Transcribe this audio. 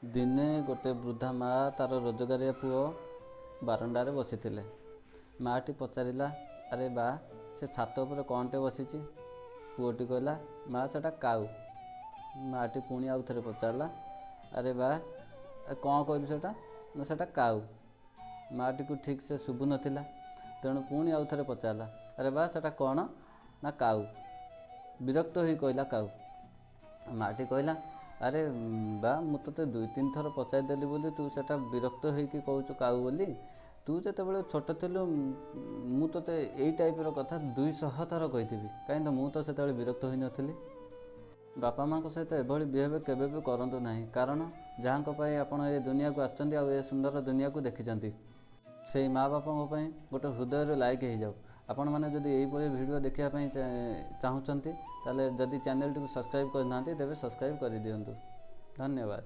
ଦିନେ ଗୋଟେ ବୃଦ୍ଧା ମା ତାର ରୋଜଗାରିଆ ପୁଅ ବାରଣ୍ଡାରେ ବସିଥିଲେ। ମାଆଟି ପଚାରିଲା, ଆରେ ବା, ସେ ଛାତ ଉପରେ କ'ଣଟେ ବସିଛି? ପୁଅଟି କହିଲା, ମା, ସେଟା କାଉ। ମାଆଟି ପୁଣି ଆଉ ଥରେ ପଚାରିଲା, ଆରେ ବା, କ'ଣ କହିଲୁ ସେଟା? ନା, ସେଟା କାଉ। ମାଆଟିକୁ ଠିକ୍ ସେ ଶୁଭୁନଥିଲା, ତେଣୁ ପୁଣି ଆଉ ଥରେ ପଚାରିଲା, ଆରେ ବା, ସେଟା କ'ଣ? ନା, କାଉ। ବିରକ୍ତ ହୋଇ କହିଲା, କାଉ। ମାଆଟି କହିଲା, ଆରେ ବା, ମୁଁ ତୋତେ 2 3 ଥର ପଚାରିଦେଲି ବୋଲି ତୁ ସେଟା ବିରକ୍ତ ହୋଇକି କହୁଛୁ କାଉ ବୋଲି। ତୁ ଯେତେବେଳେ ଛୋଟ ଥିଲୁ, ମୁଁ ତୋତେ ଏଇ ଟାଇପ୍ର କଥା 200 ଥର କହିଥିବି, କାହିଁକି ତ ମୁଁ ତ ସେତେବେଳେ ବିରକ୍ତ ହୋଇନଥିଲି। ବାପା ମାଆଙ୍କ ସହିତ ଏଭଳି ବିହେଭ୍ କେବେ ବି କରନ୍ତୁ ନାହିଁ, କାରଣ ଯାହାଙ୍କ ପାଇଁ ଆପଣ ଏ ଦୁନିଆକୁ ଆସିଛନ୍ତି ଆଉ ଏ ସୁନ୍ଦର ଦୁନିଆକୁ ଦେଖିଛନ୍ତି, ସେଇ ମା ବାପାଙ୍କ ପାଇଁ ଗୋଟେ ହୃଦୟରୁ ଲାଇକ୍ ହେଇଯାଉ। ଆପଣମାନେ ଯଦି ଏଇଭଳି ଭିଡ଼ିଓ ଦେଖିବା ପାଇଁ ଚାହୁଁଛନ୍ତି, ତାହେଲେ ଯଦି ଚ୍ୟାନେଲଟିକୁ ସବସ୍କ୍ରାଇବ୍ କରିନାହାନ୍ତି ତେବେ ସବସ୍କ୍ରାଇବ୍ କରିଦିଅନ୍ତୁ। ଧନ୍ୟବାଦ।